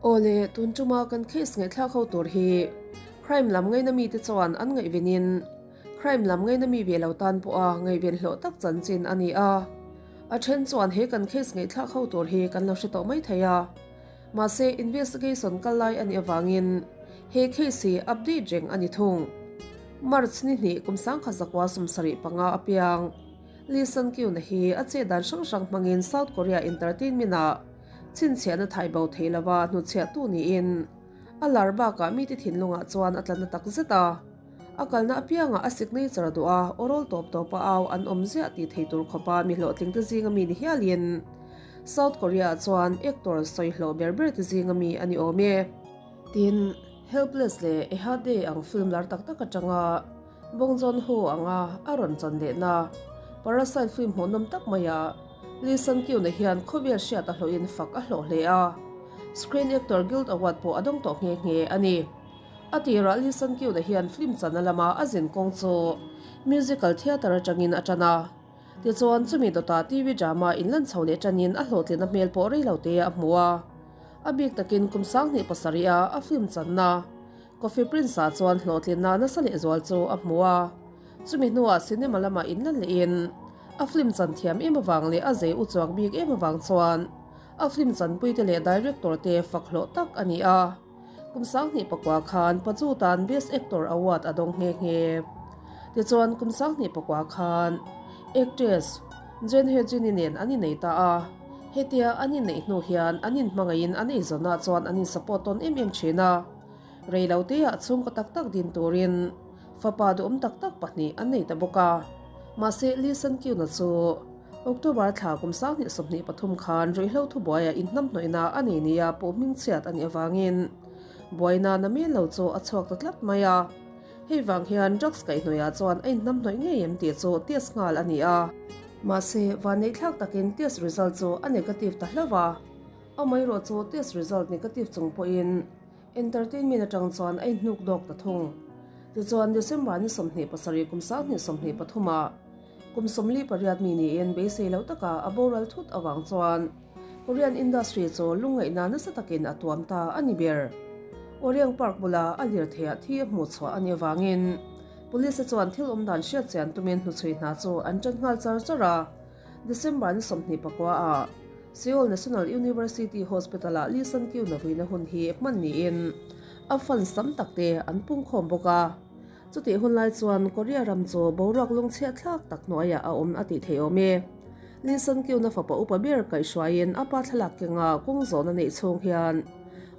Awle, tun tuma kan case ngaihthlak ho tur hi crime lam ngaina mite chuan an ngaihvenin crime lam ngaina mi ve lo tan pawha ngaihven hlawh tak chanchin a ni a. A then chuan he kan case ngaihthlak ho tur hi kan lo hre tawh mai thei a. Mahse investigation kal lai a nih avangin he case hi update reng a ni thung. March ni hnih kum 1975 apiang Lee Sun-kyun hi a chet dan hrang hrang hmangin South Korea entertainment ah chhinchhiahna thai bo thei lova hnutchhiahtu niin a lar bakah mite thinlungah chuan a tla na tak zet a. A kalna apiangah a signature a duh a, awrawl tawp tawpa au an awm ziah tih thei tur khawpa mi hlawhtlingte zinga mi ni hialin South Korea-ah chuan actor sawi hlawh ber ber te zinga mi a ni awm e. Tin, Helpless leh A Hard Day ang film lar tak tak atanga Bong Joon-ho anga a rawn chan lehna Parasite film hmuhnawm tak maiah Lee Sun-kyun-a hian khawvel hriat a hlawhin fak a hlawh hle a, Screen Actor Guild Award pawh a dawng tawh nghe nghe a ni. A tirah Lee Sun-kyun-a hian film channa lama a zin kawng chu musical theatre atangin a tan a. Tichuan, chumi dawtah TV drama inlan chho leh tanin a hlawhtlina hmel pawh rei lo te a hmu a. A bik takin kum 2007 a a film channa Coffee Prince-ah chuan hlawhtlinna nasa lehzual chu a hmu a. Chumi hnuah cinema lamah inlan lehin a film chan thiam em avang leh a zei uchuak bik em avang chuan a film chanpuite leh director te fak hlawh tak a ni a. Kum 2009 khan Pachu tan Best Actor Award a dawng nghe nghe. Tichuan kum 2009 khan actress Jen Hye Jin-i nen an innei ta a. Hetia an inneih hnu hian an inhmangaihin an eizawnah chuan an insupport tawn em em thin a. Reiloteah chhungkaw tak tak din turin fapa duhawm tak tak pahnih an nei ta bawk a. Mahse Lee Sun Kyun-a chu October thla kum 2023 khan ruihhlo thubuaia inhnamhnawihna a nei nia pawh hmingchhiat a nih avangin buaina na mel lo chu a chhuak ta tlat mai a. Hei vang hian drugs kaihhnawihah chuan a inhnamhnawih ngei em tih chu test nghal a ni a. Mahse, vanneihthlak takin test result chu a negative ta hlauh a. Amaherawhchu test result negative chung pawhin Entertainment atang chuan a inhnuk dawk ta thung. Tichuan, December ni 27 kum 2023 ah kum 48 mi niin beisei lo taka a boral thut avang chuan Korean industry chu lungngaihna nasa takin a tuam ta a ni ber. Oryang Park bula a lirtheiah thi a hmuh chhuah a nih avangin Police te chuan thil awm dan hriat chian tumin hnuchhui hna chu an tan nghal char char a. December ni 29 ah Seoul National University Hospital-ah Lee Sun-kyun-a vuina hun hi hman niin a fans tam tak te an pungkhawm bawk a. Chutih hun lai chuan Korea ram chu boruak lungchhiat thlak tak hnuaiah a awm a tih theih awm e. Lee Sun-kyun-a fapa upa ber kaihhruaiin a pa thlalak kenga kawng zawn a neih chhung hian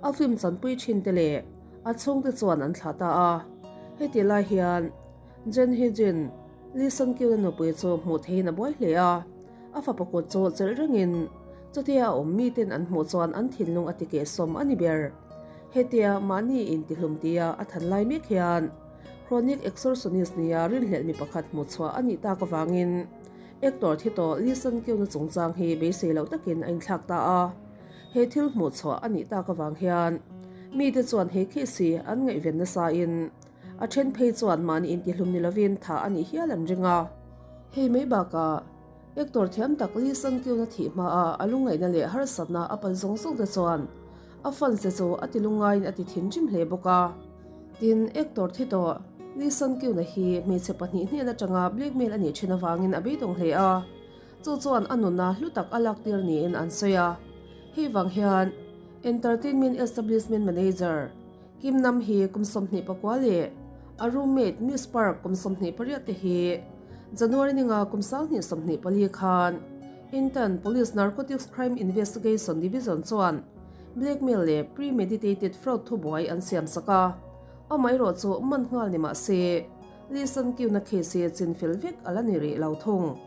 a film chanpui thin te leh a chhungte chuan an thlah ta a. Heti lai hian Jen Hye-jin, Lee Sun-kyun-a nupui chu hmuh theihin a buai hle a. A fapa kut chu chelh rengin chutia a awm miten an hmuh chuan an thinlung a tikehsawm a ni ber. Hetia mahni intihlum tia a than lai mek hian chronic extortionist nia rinhlelh mi pakhat hmuh chhuah a nih tak avangin actor thi tawh Lee Sun Kyun-a chungchang hi beisei loh takin a inthlak ta a. He thil hmuh chhuah a nih tak avang hian mite chuan he case hi an ngaihven nasain a then phei chuan mahni intihlum ni lovin thah a nih hial an ring a. Hei mai bakah Actor thiam tak Lee Sun Kyun a thih hmaah a lungngaihna leh harsatna a pal zawng zawng te chuan a fans te chu a ti lungngaiin a ti thinrim hle bawk a. Tin, actor thi tawh Lee Sun Kyun a hi hmeichhe pahnih hnen atanga blackmail a nih thin avangin a beidawng hle a, chu chuan a nunna hlu tak a lak tir niin an sawi a. Hei vang hian Entertainment Establishment Manager Kim Nam hi kum 29 leh a roommate Miss Park kum 28 te hi January ninga kum 2024 khan Intan Police Narcotics Crime Investigation Division chuan blackmail leh premeditated fraud thubuai an siam sak a, amaherawh chu man nghal ni mah se Lee Sun Kyun-a case hi chinfel vek a la ni rih lo thung.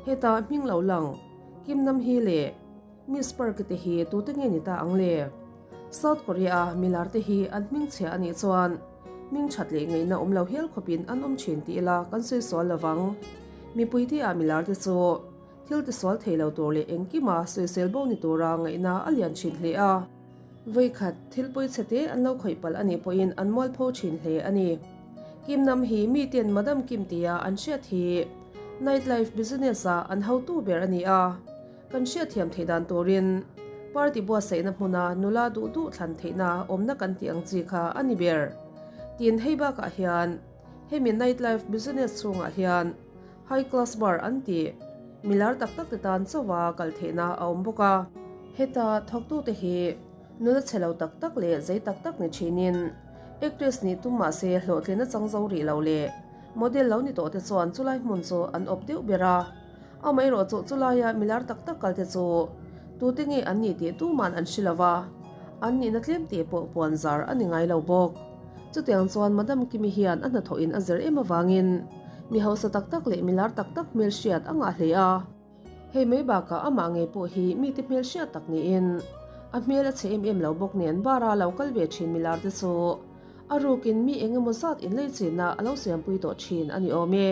Heta hming lo lang Kim Nam Hee leh Miss Park te hi tute nge ni ta ang le? South Korea-a milar te hi an hmingchhia a nih chuan hming that leh ngaihna awm lo hial khawpin an awm thin tih ila kan sawi sual lo vang. Mipui te ah milar te chu thil tisual thei lo tur leh engkima sawisel bo ni tura ngaihna a lian thin hle a. Vawikhat thil pawichhe te an lo khawih palh a nih pawhin an mualpho thin hle a ni. Kim Nam hi miten Madam Kim tia an hriat hi nightlife business-ah an hotu ber a ni a. Kan hriatthiam theih dan turin. Party buatsaihna hmuna nula duh duh thlan theihna awmna kan tih ang chi kha a ni ber. Tin, hei bakah hian hemi night life business chhungah hian high class bar an tih milar tak tak te tan chauha kal theihna a awm bawk a. Heta thawktute hi nula chhe lo tak tak leh zei tak tak ni thinin actress nih tum mahse hlawhtlin a chang zo rih lo leh model lo ni tawh te chuan chulai hmun chu an awp deuh ber a. Amaherawhchu chulaia milar tak tak kalte chu tute nge an nih tih tuman an hre lo va, an nihna tlem tih pawh puan zar a ni ngai lo bawk. Chutiang chuan Madam Kimi hian a hnathawhin a zir em avangin mi hausa tak tak leh milar tak tak hmelhriat a ngah hle a. Hei mai bakah amah ngei pawh hi mite hmelhriat tak niin a hmel a chhe em em lo bawk nen bara lo kal ve thin milar te chu a rukin mi eng emaw zat inleichinna a lo siampui tawh thin a ni awm e.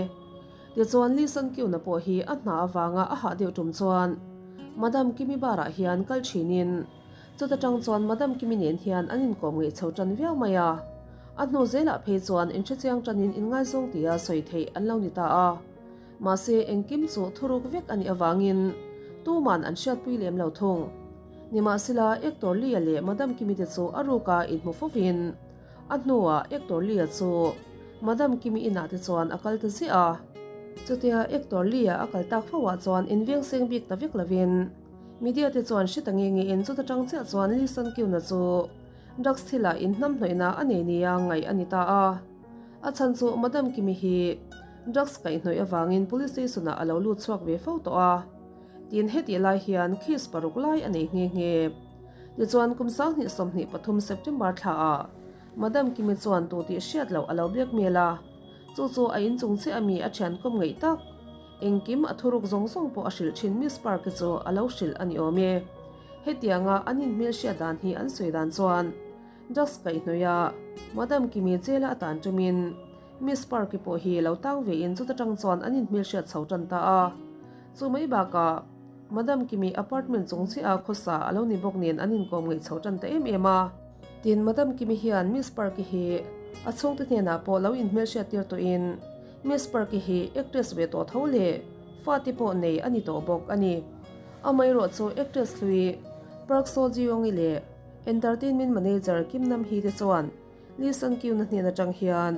Tichuan Lee Sun Kyun-a pawh hi a hna avanga a hah deuh tum chuan Madam Kimi bar-ah hian kal thinin chuta tang chuan Madam Kimi nen hian an inkawm ngeih chho tan viau mai a. A hnu zelah phei chuan inhrechiang tanin inngaizawng tia sawi theih an lo ni ta a. Mahse engkim chu thuruk vek a nih avangin tuman an hriatpui lem lo thung. Nimahsela Actor Lee-a leh Madam Kimi te chu a ruka inhmu fovin, A hnuah Actor Lee-a chu Madam Kimi inah te chuan a kal ta ziah a. Chutia Actor Lee-a a kal tak fo ah chuan inveng seng bik ta vek lovin media te chuan hre ta nge nge in chuta tang chiah chuan Lee Sun Kyun-a chu drugs thilah inhnamhnawihna a nei nia ngaih a ni ta a. A chhan chu Madam Kimi hi drugs kaihhnawih avangin police station-ah a lo lut chhuak ve fo tawh a. Tin hetih lai hian case paruk lai a nei nghe nghe. Tichuan kum 2023 September thlaah Madam Kimi chuan tu tih hriat loh a lo blackmail a, chu chu a inchung chiah ami a thian kawm ngeih tak. Engkim a thuruk zawng zawng pawh a hrilh thin Miss Park-i chu a lo hrilh a ni awm e. Hetianga an inhmel hriat dan hi an sawi dan chuan drugs kaihhnawih a Madam Kimi jail-a a tan tumin Miss Park-i pawh hi lo tang vein chuta tang chuan an inhmel hriat chho tan ta a. Chu mai bakah Madam Kimi apartment chung chiah a khawsa a lo ni bawk nen an inkawm ngaih chho tan ta em em a. Tin, Madam Kimi hian Miss Park-i hi a chhungte hnenah pawh lo inhmelhriat tir tawhin Miss Park-i hi actress ve tawh tho leh fate pawh nei a ni tawh bawk a ni. Amaherawh chu actress hlui Park Seo Ji-young-i leh entertainment manager Kim Nam-hee te chuan Lee Sun Kyun-a hnen atang hian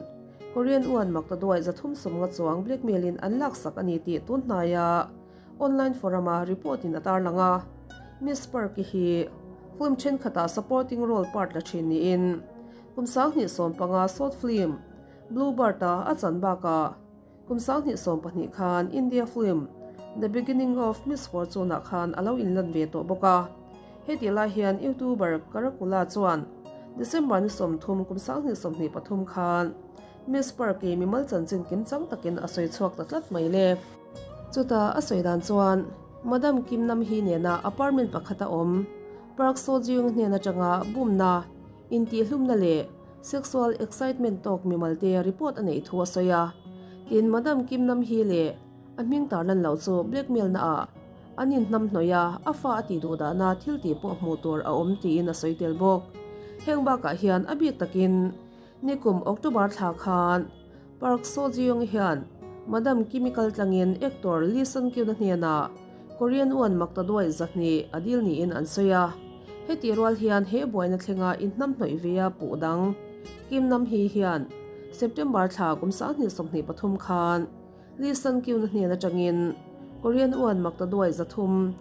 Korean uan mak ta duai 350 chuang blackmail-in an laksak a ni tih tun hnaia online forum-a report-in a tarlang a. Miss Park-i hi film thenkhatah supporting role part la thin niin kum 2015 short film Blue Bird-a a chan bakah kum 2012 khan India film The Beginning of Misfortune-ah khan a lo inlan ve tawh bawk a. Hetih lai hian YouTuber Karakula chuan December ni 30 kum 2023 khan Miss Park-i mimal chanchin kimchang takin a sawi chhuak ta tlat mai le. Chutah a sawi dan chuan Madam Kim Nam Hee nena apartment pakhata awm Park Seo Ji-young hnen atanga bumna, intihhlumna leh sexual excitement tawk mimal te report a neih thu a sawi a. Tin, Madam Kim Nam Hee leh a hming tarlan loh chu blackmail na ah an inhnamhnawih a, a fa a tih duh dahna thil tih pawh hmuh tur a awm tiin a sawi tel bawk. Heng bakah hian a bik takin nikum October thla khan Park Seo Ji-young hian Madam Kimi kal tlangin actor Lee Sun Kyun-a hnenah Korean uan mak ta duai 200 a dil niin an sawi a. Hetih rual hian he buaina thlenga inhnamhnawih ve a puh dang Kim Nam Hee hian September thla kum 2023 khan Lee Sun Kyun-a hnen atangin Korean uan mak ta duai 300,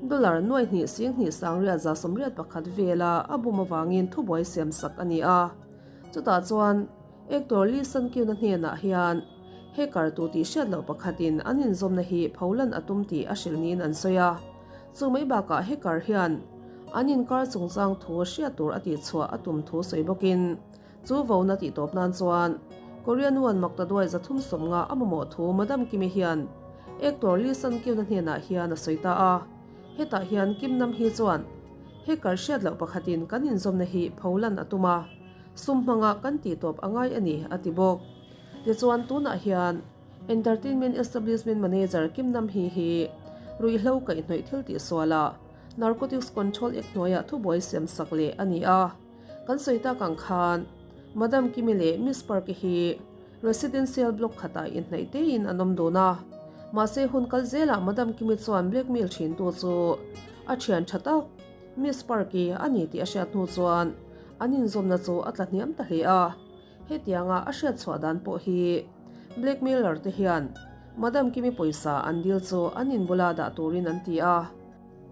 dollar nuai hnih sing hnih sangriat za sawmriat pakhat vela a bum avangin thubuai siam sak a ni a. Chutah chuan Actor Lee Sun Kyun-a hnenah hian hacker tu tih hriat loh pakhatin an inzawmna hi pholan a tum tih a hrilh niin an sawi a. Chu mai bakah hacker hian an inkar chungchang thu hriat tur a tihchhuah a tum thu sawi bawkin chu vona tih tawp nan chuan Korean uan mak ta duai 350 a mamawh thu Madam Kimi hian actor Lee Sun Kyun-a hnenah hian a sawi ta a. Hetah hian Kim Nam Hee chuan hacker hriat loh pakhatin kan inzawmna hi pholan a tum a. Sum hmanga kan tih tawp a ngai a ni, a ti bawk. Tichuan, tunah hian Entertainment Establishment Manager Kim Nam Hee hi ruihhlo kaihhnawih thil tih sualah Narcotics Control Act hnuaiah thubuai siam sak leh a ni a. Kan sawi tak ang khan Madam Kimi leh Miss Park-i hi Residential Block khatah inhnaih tein an awm dun a. Mahse, hun kal zelah Madam Kimi chuan blackmail thintu chu a thian tha tak. Miss Park-i a ni tih a hriat hnu chuan an inzawmna chu a tla hniam ta hle a. Hetianga a hriat chhuah dan pawh hi blackmailer te hian Madam Kimi pawisa an dil chu an inbula dah turin an ti a.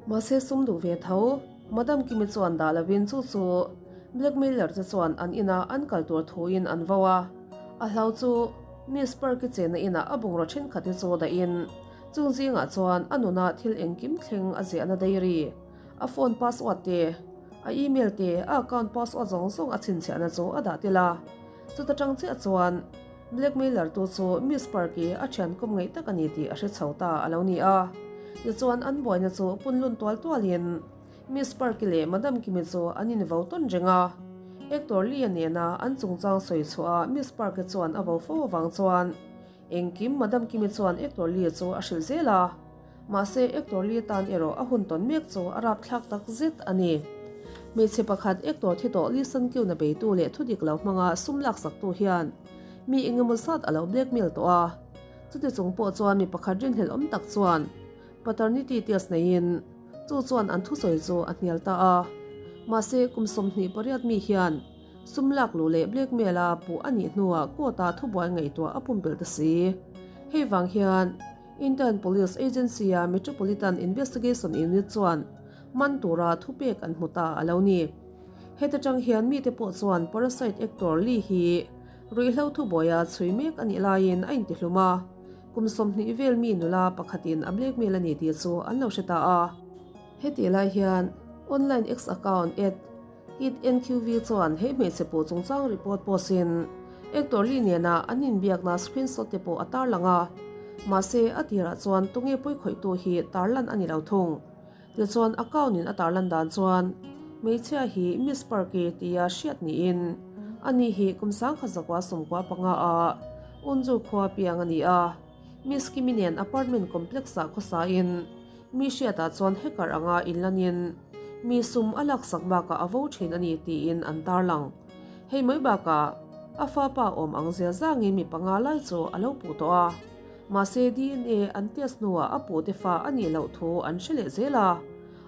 Mahse sum duh ve tho, Madam Kimi chuan dah lovin chu chu blackmailer te chuan an inah an kal tur thuin an vo a. A hlau chu Miss Park-i chenna inah a bungraw thenkhat te chu dahin chung zingah chuan a nuna thil engkim thleng a ziahna diary, a phone password te, a email te, a account password zawng zawng a chhinchhiahna chu a dah tel a. Chuta tang chiah chuan blackmailer tu chu Miss Park-i a thian kawm ngeih tak a ni tih a hre chho ta a lo ni a. Tichuan an buaina chu punlun tual tualin Miss Park-i leh Madam Kimi chu an invo tawn reng a. Actor Lee-a nena an chungchang sawi chhuah a Miss Park-i chuan a vo fo avang chuan Engkim Madam Kimi chuan Actor Lee chu a hrilh zel a. Mahse Actor Lee tan erawh a hun tawn mek chu a rapthlak tak zet a ni. Hmeichhe pakhat Actor thi tawh Lee Sun Kyun a beitu leh thudik lo hmanga sum laksaktu hian mi engemaw zat a lo blackmail tawh a. Chuti chung pawh chuan mi pakhat rinhlelh awm tak chuan paternity test neiin chu chuan an thusawi chu a hnial ta a. Mahse kum 28 mi hian Sum lak luh leh blackmail a puh a nih hnuah court-ah thubuai ngaihtuah a pumpelh ta si. Hei vang hian Intern Police Agency-a Metropolitan Investigation Unit chuan man tura thupek an hmu ta a lo ni. Heta tang hian mite pawh chuan Parasite actor Lee hi ruihhlo thubuaia chhui mek a nih laiin a intihlum a, kum 20 vel mi nula pakhatin a blackmail a ni tih chu an lo hre ta a. Hetih lai hian online X account at. Hit NQV chuan he hmeichhe pawh chungchang report post in actor Lee nena an inbiakna screenshot te pawh a tarlang a, mahse a tirah chuan tunge pawikhawihtu hi tarlan a ni lo thung. Tichuan account in a tarlan dan chuan hmeichhia hi Miss Park-i tia hriat niin ani hi kum 1995 a Unju khua piang a ni a, Miss Kimi nen apartment complex ah khawsa in Mi hriatah chuan hacker anga inlanin mi sum a laksak bakah a vo thin a ni tiin an tarlang. Hei mai bakah a fapa awm ang zia zangin mi panga lai chu a lo puh tawh a. Mahse DNA an test hnuah a puhte fa a nih loh thu an hre leh zel a.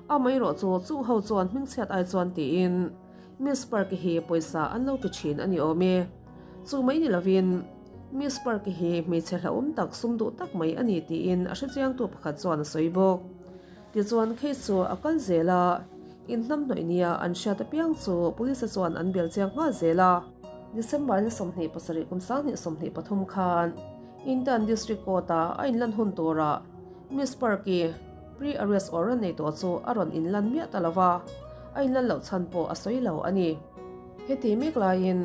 Amaherawh chu chung ho chuan hmingchhiat ai chuan tiin Miss Park-i hi pawisa an lo pe thin a ni awm e. Chu mai ni lovin Miss Park-i hi hmeichhe hlauhawm tak sum duh tak mai a ni tiin a hrechiangtu pakhat chuan a sawi bawk. Tichuan case chu a kal zel a, inhnamhnawih nia an hriat apiang chu police chuan an bel chiang nghal zel a. December ni 27 kum 2023 khan Intan District Court-a a inlan hun turah Miss Park-i pre-arrest warrant nei tawh chu a rawn inlan miah ta lo va, a inlan loh chhan pawh a sawi lo a ni. Heti mek laiin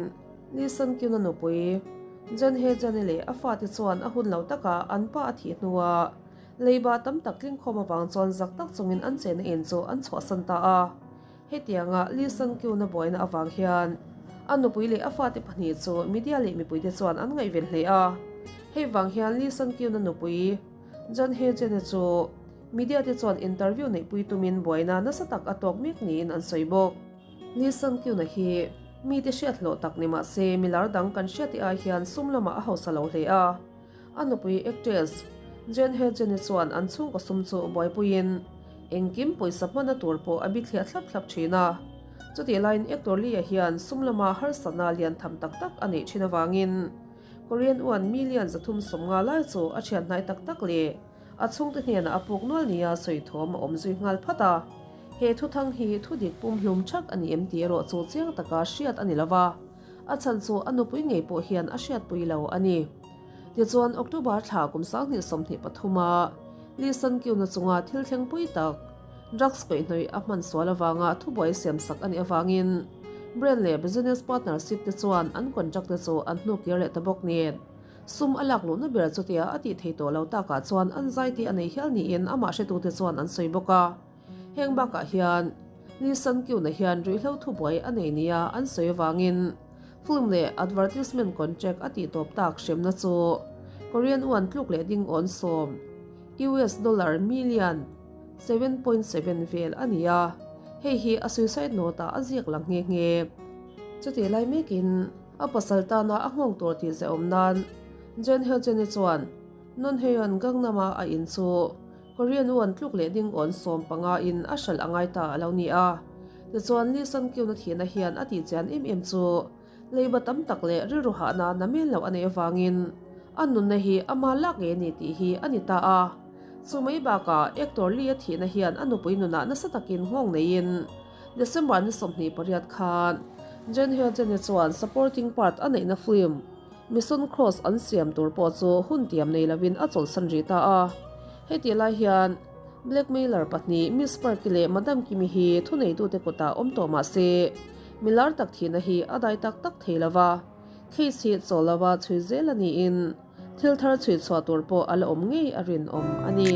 Lee Sun Kyun-a nupui Jan Hye Jani leh a fate chuan a hun lo taka an pa a thih hnuah leiba tam tak tlingkhawm avang chuan zak tak chungin an chenna in chu an chhuahsan ta a. Hetianga Lee Sun Kyun-a buaina avang hian a nupui leh a fate pahnih chu media leh mipuite chuan an ngaihven hle a. Hei vang hian Lee Sun Kyun-a nupui Jan Hye Jani chu media te chuan interview neihpui tumin buaina nasa tak a tawk mek niin an sawi bawk. Lee Sun Kyun-a hi mite hriat hlawh tak ni mah se milar dang kan hriat tih ai hian sum lamah a hausa lo hle a. A nupui actress Jen Hye Jin-i chuan an chhungkaw sum chu buaipuiin engkim pawisa hmana tur pawh a bithliah thlap thlap thin a. Chutih laiin actor Lee-a hian sum lama harsatna lian tham tak tak a neih thin avangin Korean uan million 350 lai chu a thian hnai tak tak leh A chhungte hnenah a puk nual nia sawi thawm a awm zui nghal phat a. He thuthang hi thudik pumhlum thak a ni em tih erawh chu chiang taka hriat a ni lo va, a chhan chu a nupui ngei pawh hian a hriatpui lo a ni. Tichuan October thla kum 2023 a Lee Sun Kyun-a chunga thil thleng pui tak, drugs kaihhnawih a hman sual avanga thubuai siamsak a nih avangin brand leh business partnership te chuan an contract te chu an hnukir leh ta bawk nen. Sum a lak luhna ber chutia a tih thei tawh lo takah chuan an zai tih a nei hial niin amah hretute chuan an sawi bawk a. Heng bakah hian Lee Sun Kyun-a hian ruihhlo thubuai a nei nia an sawi avangin film leh advertisement contract a tih tawp tak hremna chu Korean won tluk leh ding awn sawm, US dollar million 7.7 vel a ni a, hei hi a suicide note-ah a ziak lang nghe nghe. Chutih lai mekin A pasal tana a nghawng tur tih zeh awm nan Jen Hyo-jin-i chuan Nun Hyo-yeon Gangnam-a a in chu Korean won tluk leh ding awn 15 in a hralh a ngai ta a lo ni a. Tichuan Lee Sun Kyun a thihna hian a tihchian em em chu leiba tam tak leh rilru hahna namen loh a neih avangin a nunna hi ama lak ngei a ni tih hi a ni ta a. Chu mai bakah actor Lee a thihna hian a nupui nunah nasa takin nghawng neiin December ni 28 khan Jen Hyo Jin-i chuan supporting part a neihna film Mission Cross an siam tur pawh chu hun tiam nei lovin a chawlhsan rih ta a. Hetih lai hian blackmailer pahnih Miss Park-i leh Madam Kimi hi thuneitute kutah awm tawh mah se, milar tak thihna hi a dai tak tak thei lo va, case hi chawl lova chhui zel a niin thil thar chhui chhuah tur pawh a la awm ngei a rinawm a ni.